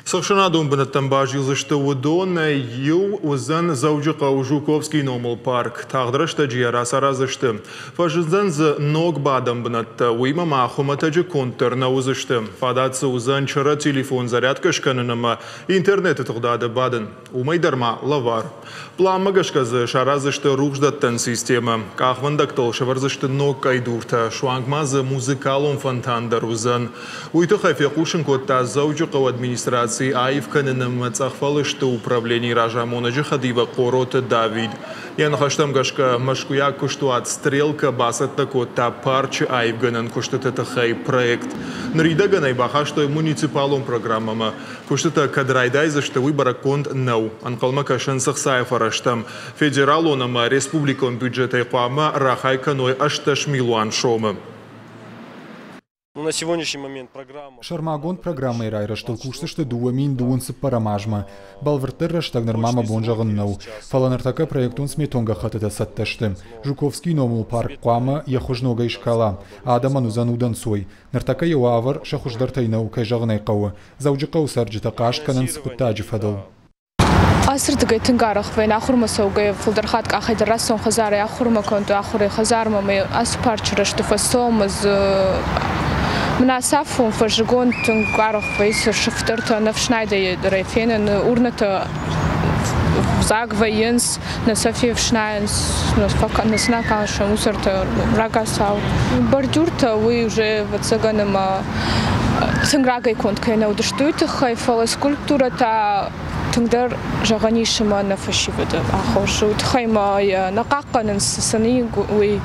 Цы ӕхсӕнадон бынӕттӕм базилдзысты, уыдонӕй иу уыдзӕн Дзӕуджыхъӕуы Жуковскийы номыл парк. Тагъд рӕстӕджы йӕ рацараздзысты. Фӕзындзӕн дзы ног бадӕн бынӕттӕ, уыимӕ ма хуымӕтӕджы конд дӕр нӕ уыдзысты. Фадат дзы уыдзӕн чырӕ телефон зарядкӕ скӕнын ӕмӕ интернеты тыгъдады бадын. Уымӕй дӕр ма лӕвар. Пъланмӕ гӕсгӕ дзы сараздзысты рухсдӕттӕн системӕ. Къахвӕндӕгтыл сӕвӕрдзысты ног къӕйдуртӕ, суанг ма дзы музыкалон фонтан дӕр уыдзӕн. Уый тыххӕй фехъусын кодта Дзӕуджыхъӕуы администрацийы аив кӕныны ӕмӕ цъӕхфӕлысты управленийы разамонӕджы хӕдивӕг Хъороты Давид. Йӕ ныхӕстӕм гӕсгӕ, мӕскуыйаг куыстуат «Стрелка» бацӕттӕ кодта парчы аивгӕнӕн куыстыты тыххӕй проект. Ныридӕгӕн ӕй бахастой муниципалон программӕмӕ. Куыстытӕ кӕд райдайдзысты, уый бӕрӕггонд нӕу. Ӕнхъӕлмӕ кӕсынц ӕхцайы фӕрӕзтӕм. Федералон ӕмӕ республикон бюджетӕй хъуамӕ рахай кӕной 18 милуан сомы. Сӕрмагонд программӕйы райрӕзтыл кусдзысты 2024 азмӕ. Бӕлвырддӕр рӕстӕг нырма мӕ бон зӕгъын нӕу. Фӕлӕ ныртӕккӕ проектон-сметон гӕххӕттытӕ цӕттӕ сты. Жуковскийы номыл парк хъуамӕ йӕ хуыз ногӕй скала. Адӕмӕн уыдзӕн удӕнцой. Ныртӕккӕ йӕ уавӕр сӕ хуыздӕртӕй нӕу, кӕй зӕгъын ӕй хъӕуы. Дзӕуджыхъӕуы цӕрджытӕ хъаст кӕнынц хъуыддаджы фӕдыл. Ацырдыгӕй тынг арӕх вӕййын ахуырмӕ цӕугӕйӕ, фылдӕр хатт къахӕй дӕр рацӕуын хӕдзарӕй ахуырмӕ кӕнын, ахуырӕй хӕдзармӕ ӕмӕ ацы парчы рӕзты фӕцӕуӕм ӕз мын ацы афон фӕззыгон тынг арӕх вӕййы сыфтӕртӕ ӕнӕфснайдӕй дӕр фенӕн, урнӕтӕ дзаг вӕййынц, нӕ сӕ фефснайынц, нӕ сын акалсӕм усӕртӕ рагацау. Бордюртӕ уый уже ӕвӕццӕгӕн ӕмӕ тынг рагӕй конд кӕй нӕ уыдысты, уый тыххӕй, фӕлӕ скульптурӕтӕ тынгдӕр зӕгъӕн ис ӕмӕ нӕ фӕсивӕды аххос. Уый тыххӕй ма йӕ нӕ хъахъхъӕнынц, цы сын и, уый.